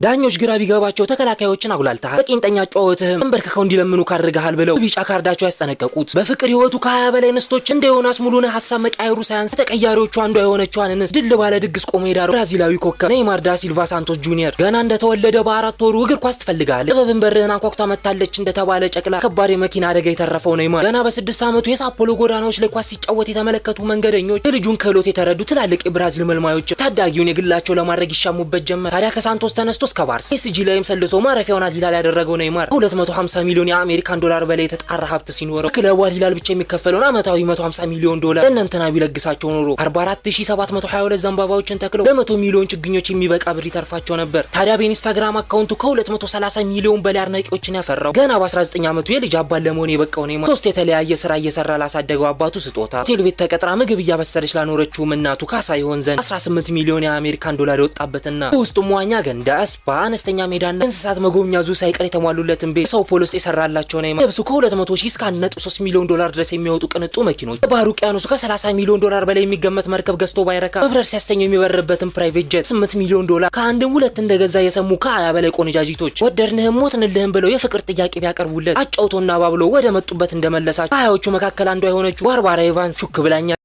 ዳኞች ግራ ቢገባቸው ተከላካዮችን አጉላልተሃል፣ በቄንጠኛ ጨዋታህም ተንበርክከው እንዲለምኑ ካድርገሃል ብለው ቢጫ ካርዳቸው ያስጠነቀቁት። በፍቅር ህይወቱ ከ20 በላይ እንስቶች እንደ ዮናስ ሙሉነህ ሀሳብ መቃየሩ ሳያንስ ተቀያሪዎቹ አንዷ የሆነችዋን እንስት ድል ባለ ድግስ ቆሞ የዳረው ብራዚላዊ ኮከብ ኔይማር ዳ ሲልቫ ሳንቶስ ጁኒየር ገና እንደተወለደ በ4 ወሩ እግር ኳስ ትፈልጋለህ፣ ጥበብን በርህን አንኳኩታ መታለች እንደተባለ ጨቅላ ከባድ የመኪና አደጋ የተረፈው ኔይማር ገና በ6 ዓመቱ የሳፖሎ ጎዳናዎች ላይ ኳስ ሲጫወት የተመለከቱ መንገደኞች የልጁን ክህሎት የተረዱ ትላልቅ የብራዚል መልማዮች ታዳጊውን የግላቸው ለማድረግ ይሻሙበት ጀመር። ታዲያ ከሳንቶስ ተነስቶ እስከ ባርሳ፣ ፒኤስጂ ላይም ሰልሶ ማረፊያውን አልሂላል ያደረገው ኔይማር 250 ሚሊዮን የአሜሪካን ዶላር በላይ የተጣራ ሀብት ሲኖረው ክለቡ አልሂላል ብቻ የሚከፈለውን ዓመታዊ 150 ሚሊዮን ዶላር ለእነንትና ቢለግሳቸው ኖሮ 44722 ዘንባባዎችን ተክለው ለ100 ሚሊዮን ችግኞች የሚበቃ ብር ይተርፋቸው ነበር። ታዲያ በኢንስታግራም አካውንቱ ከ230 ሚሊዮን በላይ አድናቂዎችን ያፈራው፣ ገና በ19 ዓመቱ የልጅ አባት ለመሆን የበቃው ኔይማር ሶስት የተለያየ ስራ እየሰራ ላሳደገው አባቱ ስጦታ፣ ሆቴል ቤት ተቀጥራ ምግብ እያበሰለች ላኖረችውም እናቱ ካሳ ይሆን ዘንድ 18 ሚሊዮን የአሜሪካን ዶላር የወጣበትና በውስጡ መዋኛ ገንዳ፣ ስፓ፣ አነስተኛ ሜዳና እንስሳት መጎብኛ zoo ሳይቀር የተሟሉለትን ቤት ሳኦ ፖሎ ውስጥ የሰራላቸው ኔይማር ልብሱ ከ200 ሺህ እስከ 1.3 ሚሊዮን ዶላር ድረስ የሚወጡ ቅንጡ መኪኖች፣ በባህር ውቅያኖሱ ከ30 ሚሊዮን ዶላር በላይ የሚገመት መርከብ ገዝቶ ባይረካ መብረር ሲያሰኘው የሚበርበትን private jet 8 ሚሊዮን ዶላር ከአንድም ሁለት እንደገዛ የሰሙ ከ20 በላይ ቆነጃጅቶች ወደድንህም ሞትንልህም ብለው የፍቅር ጥያቄ ቢያቀርቡለት አጫውቶና ባብሎ ወደ መጡበት እንደመለሳቸው ከ20ዎቹ መካከል አንዷ የሆነችው ባርባራ ኤቫንስ ሹክ ብላኛ